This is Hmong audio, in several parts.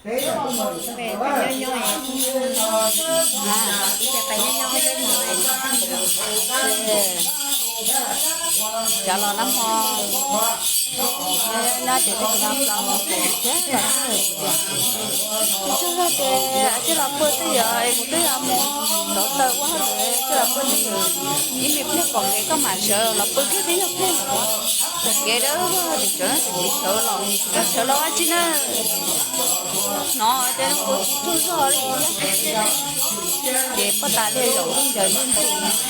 Peb nyob nyob, peb nyob nyob. Cov los nab hmo nyob ces twb tsis nco plaub hmo ces thiab los txog ces, tsuag zog ces twb los pw twb yog es kuv twb yuav mus rauv taws ua hauj lwm, twb los pw twb yog ib me pliag pom kev koj mam sawv los pw thiab twb yog pliag. Pom kev dawb vog ces sawv, sawv los, koj sawv los ua tsi na? Hnov ces kuv tsuag zog li thiab. Ces pob tas liaj zaum ncaws ntuj ntuj.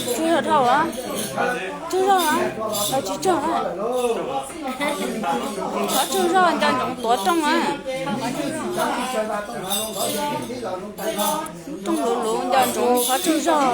Tsuag zog dhau a, tsuag zog a, tsis tsuag a. Qhov tsuag zog nco ntsoov tuav rooj a. Rooj luv luv nco ntsoov qhov tsuag zog.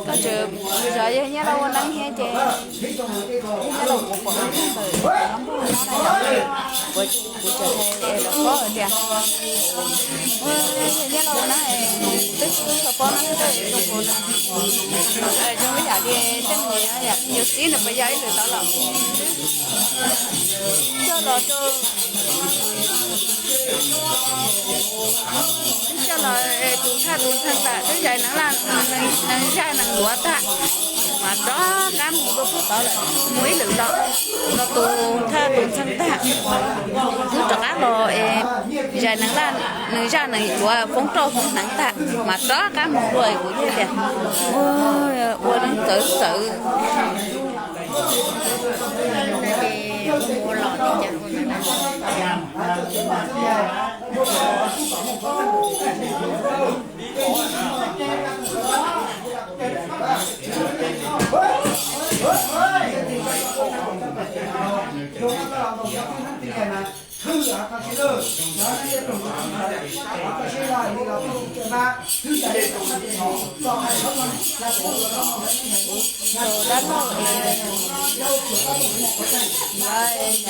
Koj tseem zov yawg Nyiaj Lauj ua neeb thiab ces, Nyiaj Lauj kuv pom ntawm no, kuv tseem hais lawv paub tias, yawg Nyiaj Lauj ua neeb, twb tsis tshua paub neeb, zoo ib yam li tej me nyuam xib nws puas yog ib tug tau los. Coj los rau, coj los tus thaj tus ntxhee tas twb zais neev laj, neev zaj neev luav tag, mas rov qab mus dua pub tod lawm, mus ib lwm los, los tus thaj tus ntxhee tag, twb rov qab los es zais neev laj, neev zaj neev luav foob roj foob hneev tag, mas rov qab mus dua. Kuv thiaj tias, ua neeb txawv txawv. Tus dab laug es nyob, nyob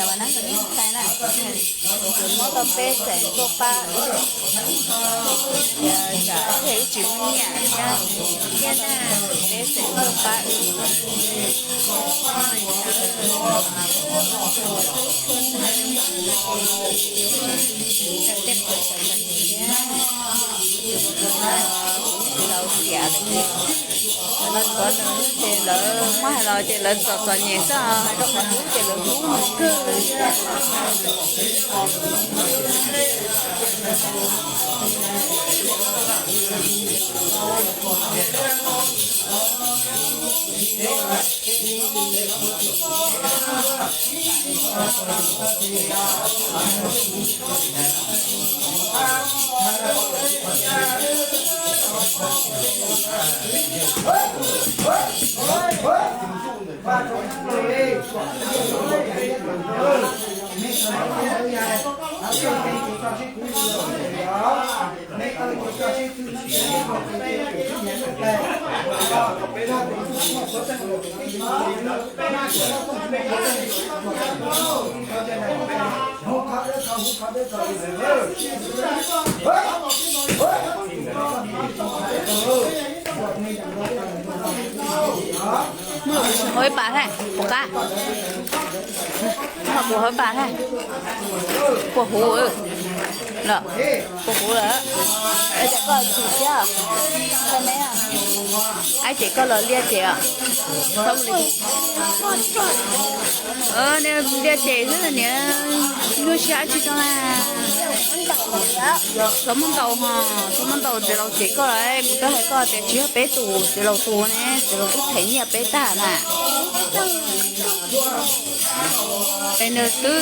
ua neeb rau ib ntxhais na, kuv muab tau peb xeem tuaj pab, tsam ib pliag wb tsis muaj nyiaj thiab, thiab na, peb xeem tuaj pab wb. Lawv tias, lawv tuav nws ces lawv muab hais los ces lawv txom txom nyem xwb, hais rau qhov hlub ces lawv hlub nws kawg. Muaj ib pas thiab puas qab? Muaj puas hauv pas thiab? Puas huv lawm? Puas huv lawm? Ua cas koj tsis siab? Ab, ces koj los liaj ces os. Liaj ces xwb niam, nyuaj siab tsis tau na. Txhob muab ntaus ho, txhob muab ntaus txiv laus cem koj lawm, kuv twb hais koj tias tsis yog peb tus, txiv laus tus ne, txiv laus twb them nyiaj peb tag na. Es nws twb,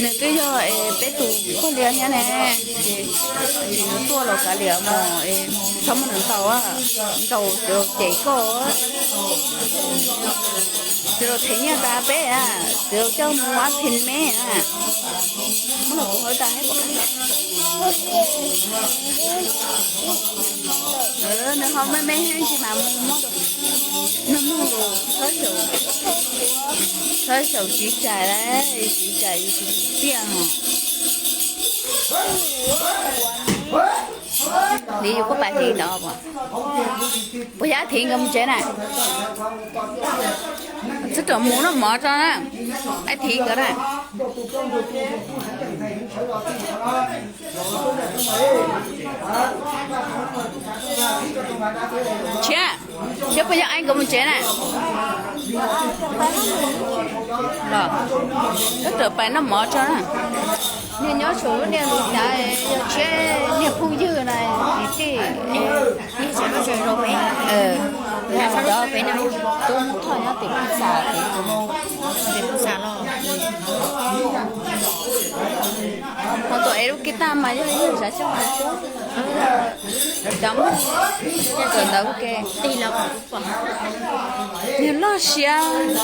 nws twb yog es peb tus pog lias thiab ne, ces tsis nws tuaj los kav liam mos, txhob muab nws ntaus, ntaus txiv laus cem koj, txiv laus them nyiaj tas peb, txiv laus coj mus ab phin me. Muab los kuv hauv tas, nws ho me me tsis mam mus muab, nws mus txhob xyaum txiv tsam, txiv tsam yus tsis tsim txiaj hos. Li yus kuj pab thiv ntawd, puas yog thiv nkawd mus tsev na? Txhob ram mus noj mov tso na, pab thiv nkawd na. Tshiab, tshiab puas yog ab nkawd mus tsev na? Los, txhob ram pais noj mov tso na. Niag nyob saum lub niag lus cav yog tshiab niag phooj ywg na, niag tij, cov peb, cov peb tub Hmoob Thoj nyob tim Phooj Xas, tim Phooj Xas los. Ho tuam es lub kiv taj mas yog ib yam xyov xyov, cov Hmoob, cov ntawd ua ke. Niag loj siab.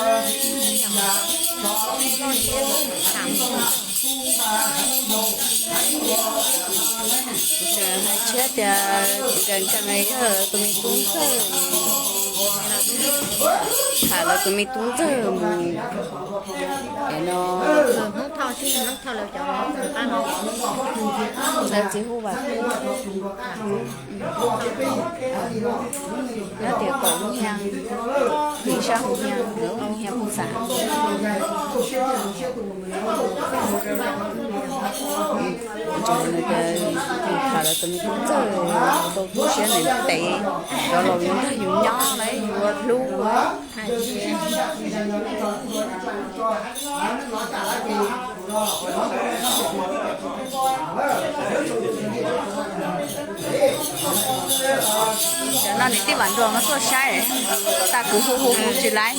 Hais tshiab tias nkees nkees yog tus me tub ntxawg, tham lawv tus me tub ntxawg mus es no, lawv txiv hu Vam Kub, nyob tias kaum lub hia, vim sab hauv hia, lub hia Phooj Xas. Nws tham lawv tus me tub ntxawg tau tu siab ntev ntev, cov laus yuav nrog yus nyob lawm yuav hlub. Cov no niam tij Vam Nruas mas tuaj saib, tas kuv hu hu hu tsis laiv.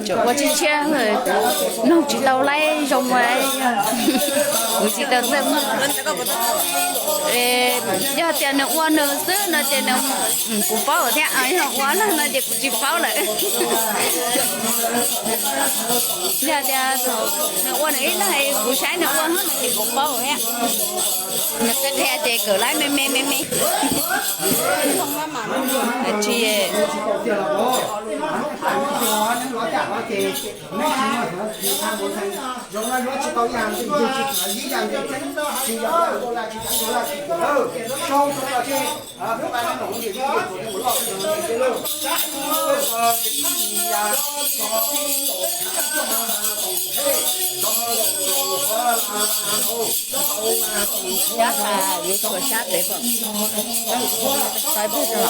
Kuv tseem ua tshiab tshiab, kuv noog tsis tau laib zoo, kuv tsis tau txawj muag. Yog tias nws ua nws xwb no ces nws, kuv paub thiab, yog ua no no ces kuv tsis paub lawm. Yog tias nws ua nws ib leeg, kuv saib nws ua no ces kuv paub thiab. Nws qhia qhia ces kawm laib me me me me. Tsis Cov tas yuav tsuas sab pem pom, tau pug rau.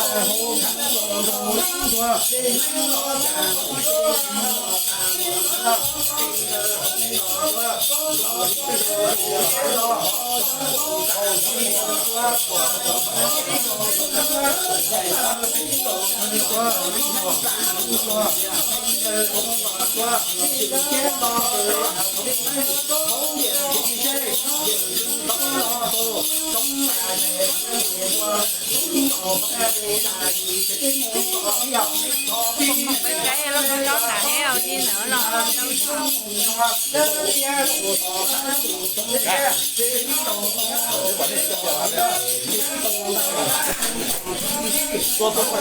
Peb caib los rau nram ne, ua li ntawd los. Ua ces ua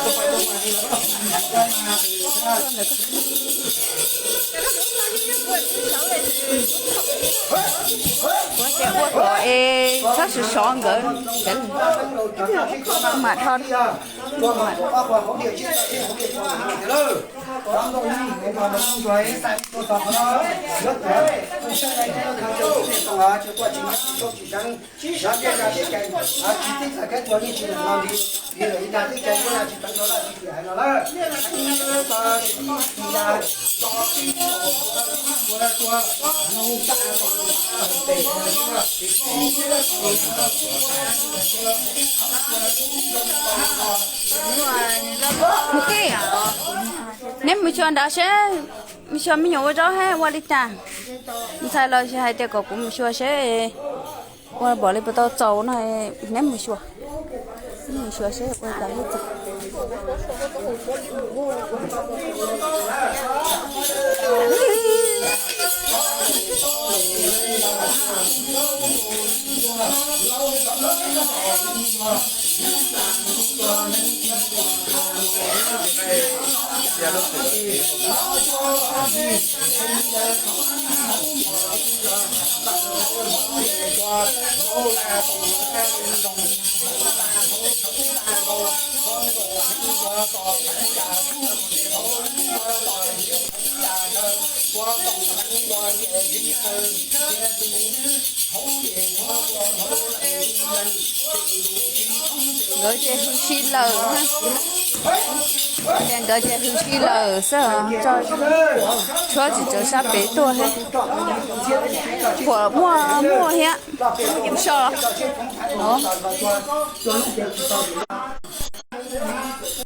kom es txhob sov sov nkawd, mam rho. Neb mus xyuas nrad seb, mus xyuas me nyuam ua zaub thiab ua li cas. Ntxhais los hais tias kom kuv mus xyuas seb ua npaum li puas tau txaus no, neb mus xyuas. Mus xyuas seb ua li cas thiab txaus. Nkawd ces hwm si lawm, ces nkawd ces hwm si lawm xwb, tshuav tsis tau sab pem tuaj thiab. Phuam muaj muaj thiab, so.